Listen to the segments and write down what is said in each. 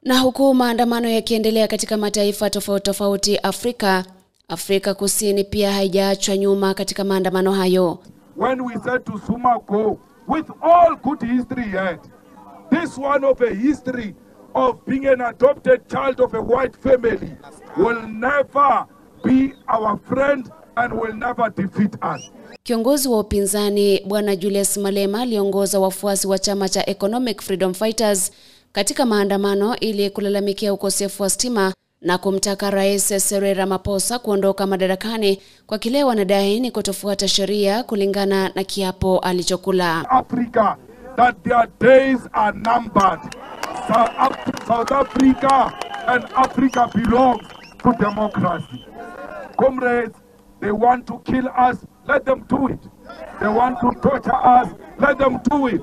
Na huku maandamano yakiendelea katika mataifa tofauti tofauti Afrika, Afrika Kusini pia haijaachwa nyuma katika maandamano hayo. When we said to Zuma go, with all good history yet, this one of a history of being an adopted child of a white family will never be our friend and will never defeat us. Kiongozi wa upinzani Bwana Julius Malema aliongoza wafuasi wa chama cha Economic Freedom Fighters katika maandamano ili kulalamikia ukosefu wa stima na kumtaka Rais Cyril Ramaphosa kuondoka madarakani kwa kile wanadai ni kutofuata sheria kulingana na kiapo alichokula. Africa, that their days are numbered. South Africa and Africa belongs to democracy. Comrades, they want to kill us, let them do it. They want to torture us, let them do it.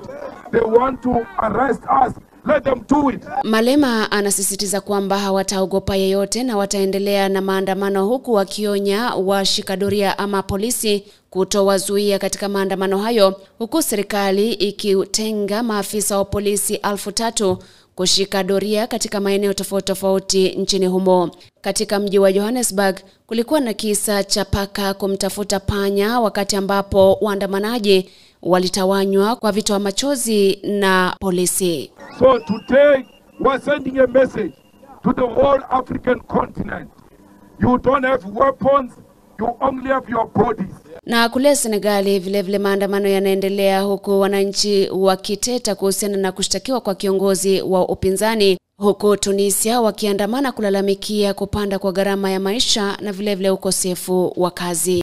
They want to arrest us, let them do it. Malema anasisitiza kwamba hawataogopa yeyote na wataendelea na maandamano, huku wakionya washikadoria ama polisi kutowazuia katika maandamano hayo, huku serikali ikitenga maafisa wa polisi 3,000 kushika doria katika maeneo tofauti tofauti nchini humo. Katika mji wa Johannesburg kulikuwa na kisa cha paka kumtafuta panya, wakati ambapo waandamanaji walitawanywa kwa vitoa machozi na polisi. So today we are sending a message to the whole African continent. You don't have weapons, you only have your bodies. Na kule Senegali vile vile maandamano yanaendelea, huku wananchi wakiteta kuhusiana na kushtakiwa kwa kiongozi wa upinzani, huku Tunisia wakiandamana kulalamikia kupanda kwa gharama ya maisha na vile vile ukosefu wa kazi.